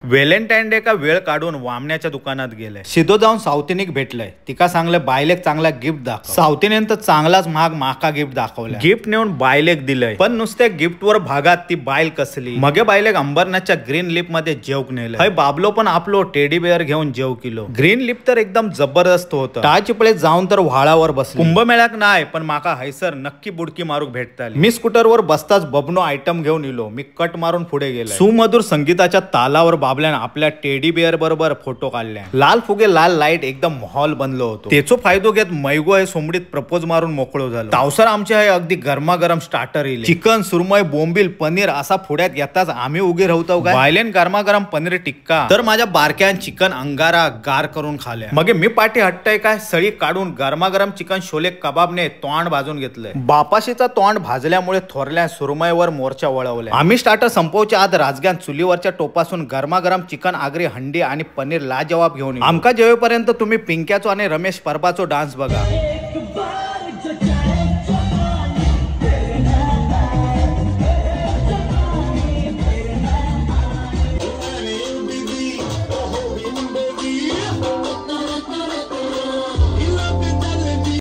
Valentine day का वेळ काढून वामण्याच्या दुकानात गेले. सिधो जाऊन सावतीनीक भेटलंय. तिका सांगलं बायलेक चांगला गिफ्ट दाखव. सावतीने तर चांगलाच महाग माका गिफ्ट दाखवलं. गिफ्ट नेऊन बायलेक दिलंय, पण नुसत्या गिफ्ट वर भागात ती बायल कसली. मगे बायलेक अंबरनाथच्या ग्रीन लिप मध्ये जेवक नेलं. हय बाबलो पण आपलो टेडी बेअर घेऊन जेव किलो. ग्रीन लिप तर एकदम जबरदस्त होतं. टाळचिपळे जाऊन तर व्हाळावर बसलो. कुंभमेळ्याक नाही पण माका हैसर नक्की बुडकी मारूक भेटताली. मी स्कूटरवर बसताच बबनो आयटम घेऊन इलो. मी कट मारून पुढे गेलो. सुमधुर संगीताच्या तालावर बाबल्यान आपल्या टेडी बेअर बरोबर फोटो काढले. लाल फुगे लाल लाईट एकदम माहोल बनलो होतो. त्याचो फायदो घेत मैगो हे सोमडीत प्रपोज मारून मोकळो झालो. तावसर आमच्या हे अगदी गरमागरम स्टार्टर इले. चिकन सुरमई बोंबील पनीर असा पुढ्यात येताच आम्ही उगे राहतो काय. बायलेन गरमागरम पनीर टिक्का तर माझ्या बारक्यान चिकन अंगारा गार करून खाल्या. मग मी पाठी हट्टय काय सळी काढून गरमागरम चिकन शोले कबाबने तोंड भाजून घेतलंय. बापाशीचा तोंड भाजल्यामुळे थोरल्या सुरमईवर मोर्चा वळवल्या. आम्ही स्टार्टर संपवच्या आत राजग्यान चुलीवरच्या टोपासून गरमागरम चिकन आगरी हंडी आणि पनीर लाजवाब घेऊन आमका जेवेपर्यंत तुम्ही पिंक्याचो आणि रमेश परबाचो डान्स बघा.